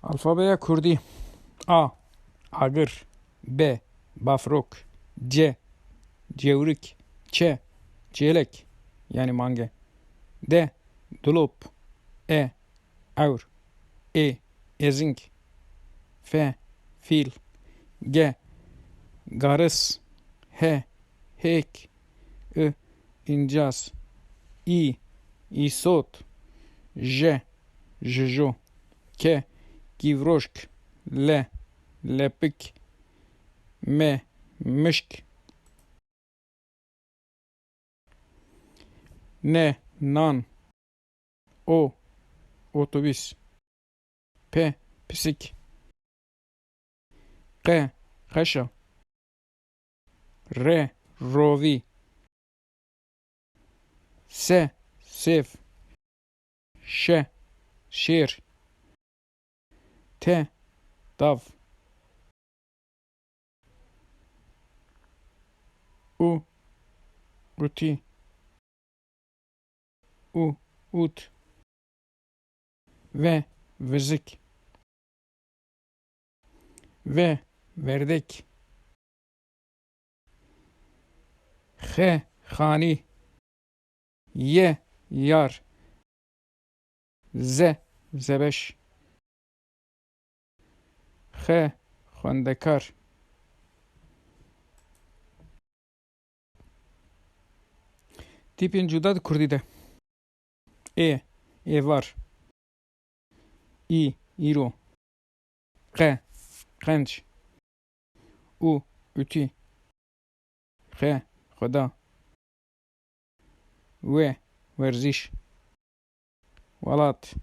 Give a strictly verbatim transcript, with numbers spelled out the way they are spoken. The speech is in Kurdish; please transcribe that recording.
Alfabeya Kurdî. A. Agir. B. Bafrok. C. Cewrik. Ç. Çêlek, yanî mange. D. Dilop. E. Ewr. Ê. Êzing. F. Fîl. G. Garis. H. Hêk. I. Încas. Î. Îsot. J. Jijo. K. Kîvroşk. L. Lepik. M. Mişk. N. Nan. O. Otobîs. P. Pisik. Q. Qeşa. R. Rovî. S. Sêv. Ş. Şêr. T. Tav. U. Utî. U. Ut. V. Vizik. V. Verdek. X. Xanî. Y. Yar. Z. Zebeş. X. Xwendekar. Tîpên cuda di Kurdî de. Ê. Êvar. Î. Îro. Qe. Qenc. Û. Utî. Xe. Xweda. We. Werzîş. Welat.